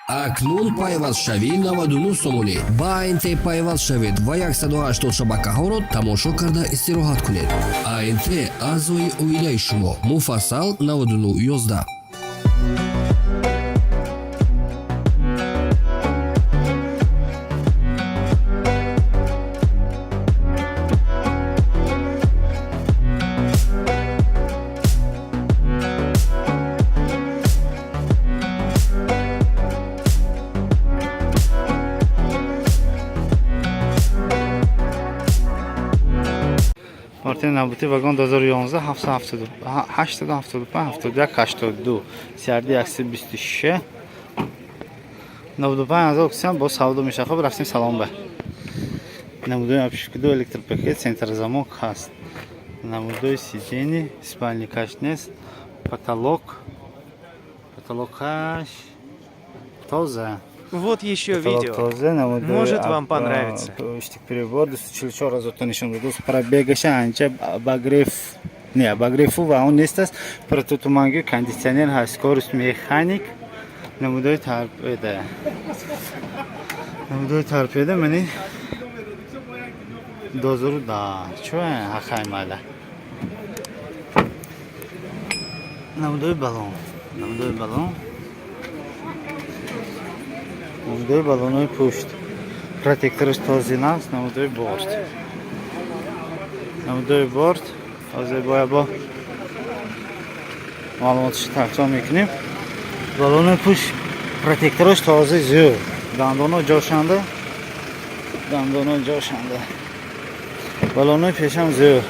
Акнун пайвастшавӣ 99 сомонӣ. Ба АНТ пайваст шавед ва 180 шабакаҳоро тамошо карда истироҳат кунед. АНТ аъзои оилаи шумо. Муфассал 99 11. Мартин Набути вагон 2011 775 875 71 82 CRD 126 95 ҳазор кисам бо савдо мешавад. Хоб, рафтем, салом ба. Намудои обшивка, ду электропакет, центр замок ҳаст. Намудои сиденье, спальникаш нест, потолок. Потолокаш тоза. Вот еще Потолок видео. тоза, намудои Может, вам понравится. Штик-прибор 244 ҳазор то нишон додааст. Пробегаша анча, обогрев не, обогреву ва он нест аст. Противотуманки, кондитсионер ҳаст, скорость механик, намудои торпеда. Намудои торпеда мани дозору да. Чо ҳақай мала. Намудои баллон. Намудои баллон. Намудои баллонҳои пушт. Протектораш тозина аст, намудои борт. Намудои борт. Ҳозир бояд бо маълумоташро такрор мекунем. Баллони пушт протектораш тоза, зӯр. Дандоно ҷошанда. Дандоно ҷошанда. Баллонои пешам зӯр.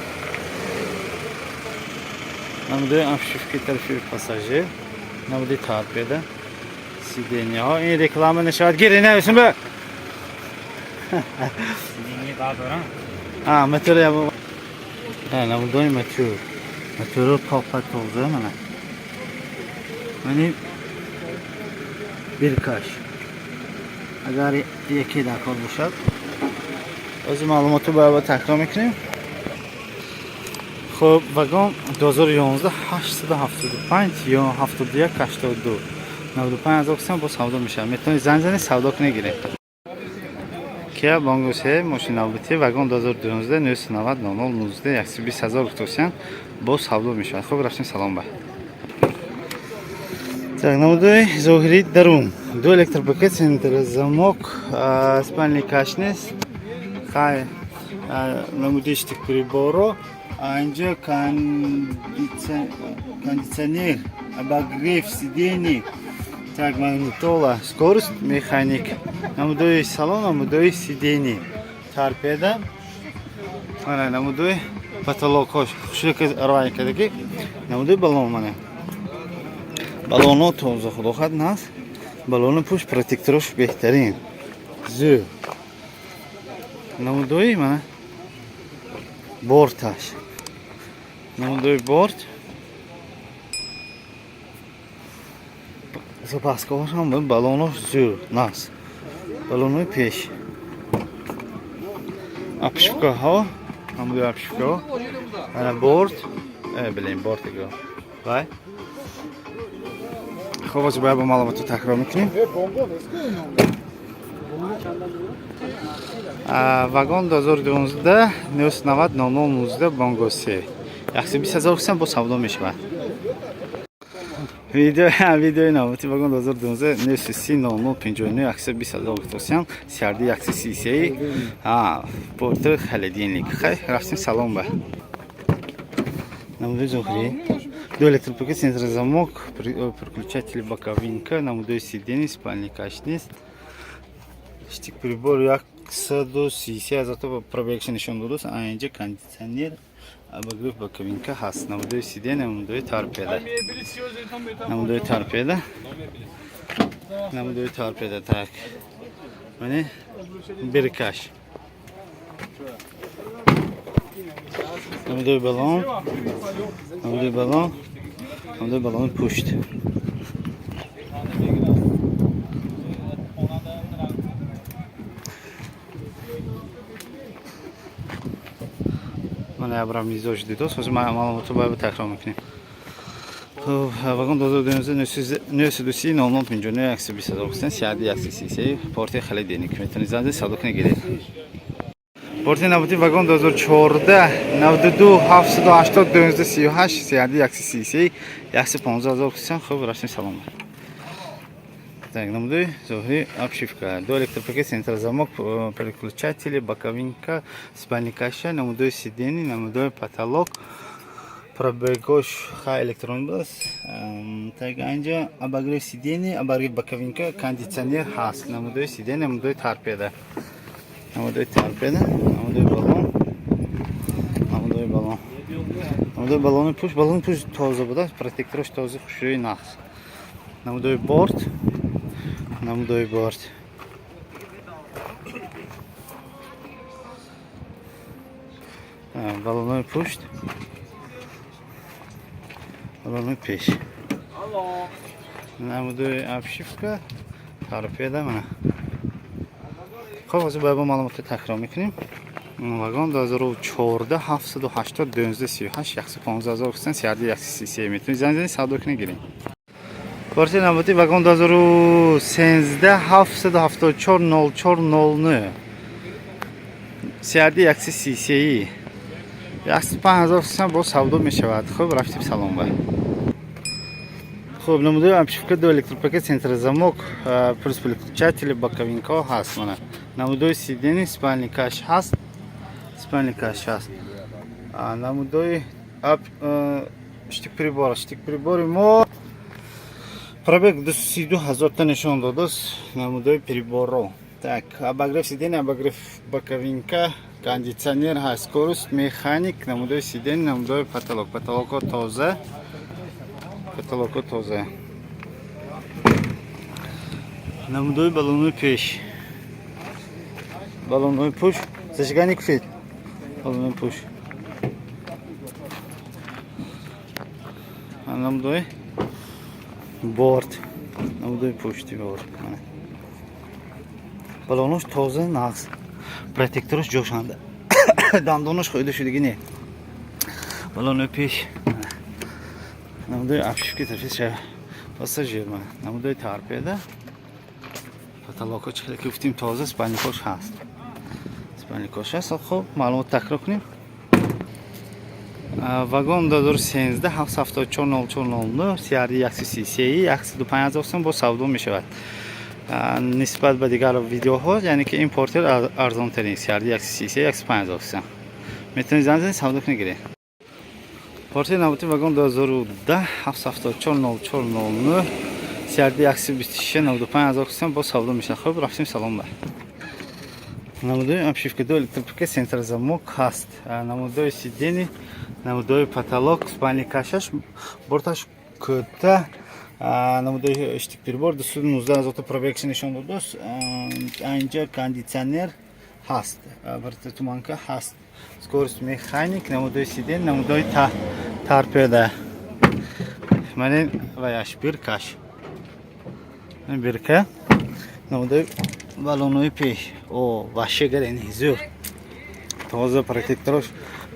Намудои обшивки тарафи пассажир. Намудои торпеда. Сиденьяҳо. Ин реклама нашавад. Гири нависем ба. А, мотор я. Намудои мотор. Моторо топа тоза мана. Мани биркаш. Агар яке дар кор бошад. Ози маълумотро бояд такрор мекунем. Хуб, вагон 2011 875 ё 71 82 95 ҳазор кисам бо савдо мешавад. Метавонед занг занед, савдо кунед, гиред. Kia Bongo 3 мошин навбати вагон 2012 990 00 19 120 ҳазор гуфтосиян бо савдо мешавад. Хуб, рафтем, салом ба. Так, намудои зоҳирии дарун. Ду электропакет, центр замок, спальникаш нест. Хай, намуди штик приборо. Инҷо кондитсионер, обогрев сидений, так, магнитола, скорость механик. Намудои салон, намудои сидений. Торпеда. Мана намудои потолокҳош. Хушрӯ равайн кардаги. Намудои баллон мана. Баллоно тоза, худо хад наст. Баллони пушт протекторош беҳтарин. Зӯр. Намудои мана борташ. Намудои борт. Запаскаҳош ҳам баллонош зӯр наст. Баллонои пеш. Обшивкаҳо, намудои обшивкаҳо. Ана борт. Блин, борт его. Вай. Хуб, ҳозир бояд бо маълумотро такрор мекунем. Вагон 2012 990 00 19 Бонго 3 120 ҳазор кисам бо савдо мешавад. Видео видеои навбати вагон 2012 930 00 59 120 ҳазор гуфтосиям, CRD 133, а портер, холодильник. Хай, рафтем, салом ба. Намудои зоҳирӣ. Ду электропакет, центр замок, переключатель, боковинка, намудои сиденье, спальникаш нест. Штик прибор 133 ҳазор то пробегша нишон додааст. А инҷа кондитсионер, обогрев, боковинка ҳаст. Намудои сиденье, намудои торпеда. Намудои торпеда. Намудои торпеда, так. Мани биркаш. Намудои баллон. Намудои баллон. Намудои баллони пушт. Ман ябрам мизоҷ дидост. Ҳозир маълумотро бояд такрор мекунем. Хуб, вагон 2019 930 00 59 120 ҳазор гуфтан, CRD 133, портер халидени ки метавонед занг занед, савдо кунед, гиред. Портер навбати вагон 2014 92 780 19 38, CRD 133, 115 ҳазор гуфтан. Хуб, рафтем, салом. Так, намудои зоҳирӣ, обшивка, ду электропакет, центрозамок, переключатели, боковинка, спальникаша, намудои сиденье, намудои потолок, пробегош ха электронӣ будааст. Так, анҷа обогрев сиденье, обогрев боковинка, кондитсионер ҳаст, намудои сиденье, намудои торпеда, намудои торпеда, намудои баллон, намудои баллон, намудои баллони пушт, баллони пушт тоза будааст, протекторош тоза, хушрӯи, нағз, намудои борт, намудои борт. Баллонои пушт, баллонои пеш, намудои обшивка, торпеда, мана. Хоб, ҳозир бояд бо маълумоти такрор мекунем. Вагон 2014 780 19 38, 115 ҳазор гуфтан, CRD 133, метавонед занг занед, савдо кунед, гирем. Портер навбати вагон 2013 774 04 09, CRD 133, 105 ҳазор гуфтан, боз савдо мешавад. Хуб, рафтем, салом ба. Хуб, намудои обшивка, ду электропакет, центрозамок, плюс переключатели, боковинкаҳо ҳаст, мана намудои сиденье, спальникаш ҳаст, спальникаш ҳаст. Намудои штык прибор, штык прибори мо пробег 232 ҳазорта нишон додааст, намудои приборро. Так, обогрев сиденье, обогрев боковинка, кондитсионер ҳаст, скорость механик, намудои сиденье, намудои потолок, потолокҳо тоза, потолокҳо тоза, намудои баллонои пеш, баллонои пушт, зажигание кушед, баллонои пушт, намудои борт, намудои пушти борт. Баллонош тоза, нағз, протекторош ҷошанда, дандонош хӯида шудагӣ не, баллонои пеш, намудои обшивки тафи пассажир, намудои торпеда, потолокҳо чӣ хеле ки гуфтем тоза, спальникош ҳаст, спальникош ҳаст. Хуб, маълумот такрор кунем. Вагон 2013 774 04 09, CRD 133, 105 ҳазор сом, бо савдо мешавад. Нисбат ба дигар видеоҳо, яъне ки ин портер арзонтарин, CRD 133, 105 ҳазор сом, метавонед занг занед, савдо кунед, гиред. Портер навбати вагон 2010 774 04 09, CRD 126, 95 ҳазор сом, бо савдо мешавад. Хуб, рафтем, салом ба. Намудои обшивка, ду электропакет, центрозамок ҳаст, намудои сиденье, намудои потолок, спальникашаш, борташ кӯта, намудои штык прибор, 219 ҳазорта пробегша нишон додааст. Инҷа кондитсионер ҳаст, туманка ҳаст, скорость механик, намудои сиденье, намудои торпеда, манин ваяш биркаш, бирка, намудои баллонои пеш. О, ваще гарени зӯр, тоза, протекторош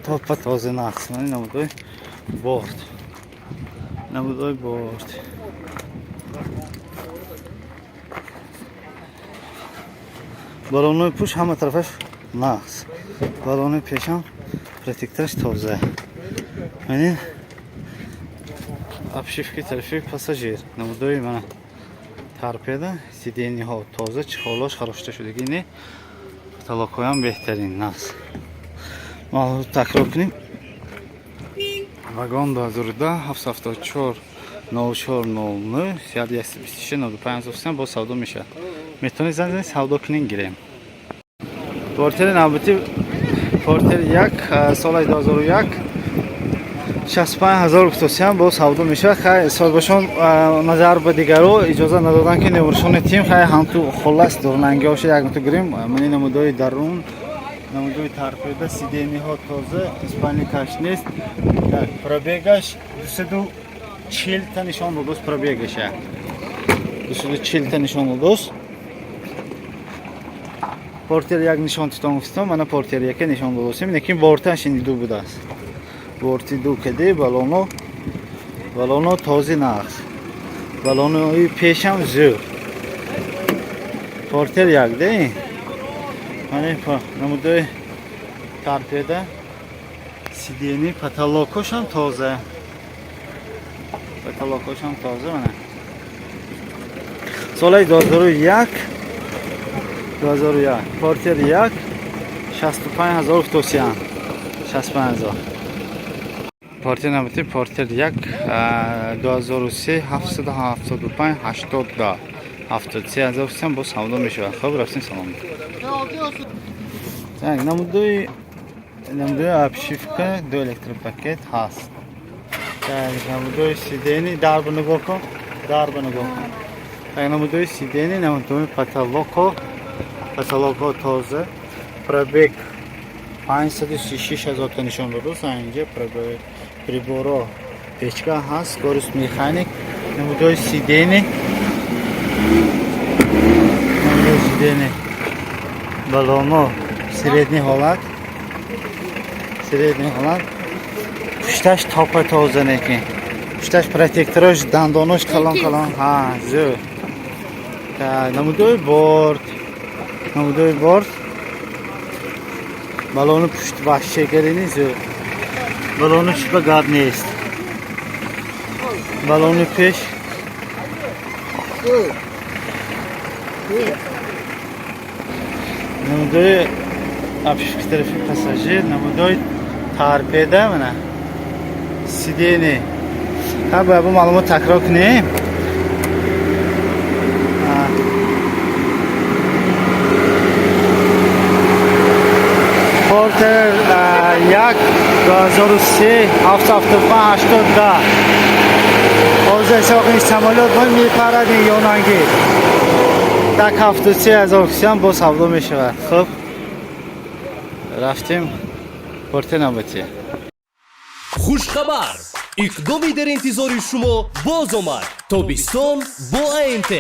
топа тоза, нағз, намудои борт, намудои борт, баллонои пушт ҳама тарафаш нағз, баллонои пешам протектораш тоза, манин обшивки тарафи пассажир, намудои мана торпеда, сиденьеҳо тоза, чехолош харошта шудагӣ не, потолокҳоям беҳтарин, нағз. Маълумот такрор кунем. Вагон 2010 774 04 09, 126, 95 сом, бо савдо мешавад. Метавонед занг занед, савдо кунед, гирем. Портери навбати портер як, соли 2001, 65 ҳазор гуфтосиям, бо савдо мешавад. Хай, соҳибашон назар ба дигаро иҷоза надоданд, ки немуршони тим. Хай, ҳамту холас дурнангиҳоша як муту гирем. Мани намудои дарун, намудои торпеда, сиденьеҳо тоза, спальникаш нест. Так, пробегаш 240 та нишон додост, пробегаша 240 та нишон додост. Портер як нишон титон гуфтам, мана портер яке нишон додосем, лекин борташ ин ду будааст, борти ду каде, балоно. Балоно този нағз, балонои пешам зӯр. Портер як де, мани намудои торпеда, сиденье, потолокошам тоза, потолокошам тоза. Мана, солаи 2001, 2001, Портер як, 65 ҳазор тосиян, 65 ҳазор. Портер набути, Портер як, 2003, 775 80, 73 ҳазор сем, боз савдо мешавад. Хоб, рафтем, салом. Так, намудои обшивка, ду электропакет ҳаст. Так, намудои сиденье, дарба нигоҳ кун, дарба нигоҳ кун. Так, намудои сиденье, намудои потолоко, потолоко тоза. Пробег 536 ҳазор та нишон додааст инҷа. Приборо, печка ҳаст, скорость, механик. Намудои сиденье, намудои сиденье, балоно средний ҳолат, средний ҳолат. Пушташ топа тоза, неки пушташ протекторош, дандонош калон калон, ҳа, зӯр. Так, намудои борт, намудои борт, балони пушт вообще гарини зӯр, балони пушт ба гап нест, балони пеш. Намудои обшивки тарафи пассажир, намудои торпеда, мана, сиденье. Ҳа, бояд бо маълумот такрор кунем. А. Портер як, 2003, 775 80. Ҳозир ҳисоб кунед, самолёт бо мепарад ин ёнанги. Так, 73 ҳазор кисиам, боз савдо мешавад. Хуб, рафтем, Портер навбатӣ. Хушхабар! Иқдоми дар интизори шумо боз омад. Тобистон бо АНТ.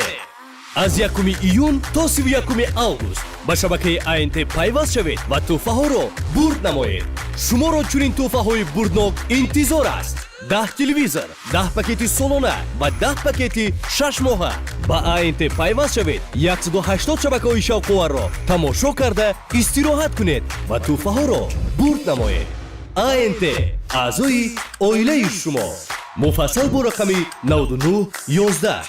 Аз 1 июн то 31 август ба шабакаи АНТ пайваст шавед ва тӯҳфаҳоро бурд намоед. Шуморо чунин тӯҳфаҳои бурднок интизор аст: 10 телевизор, 10 пакети солона ва 10 пакети 6 моҳа. Ба АНТ пайваст шавед, 180 шабакаҳои шавқоварро тамошо карда, истироҳат кунед ва тӯҳфаҳоро бурд намоед. АНТ аъзои оилаи шумо. Муфассал бо рақами 99 11.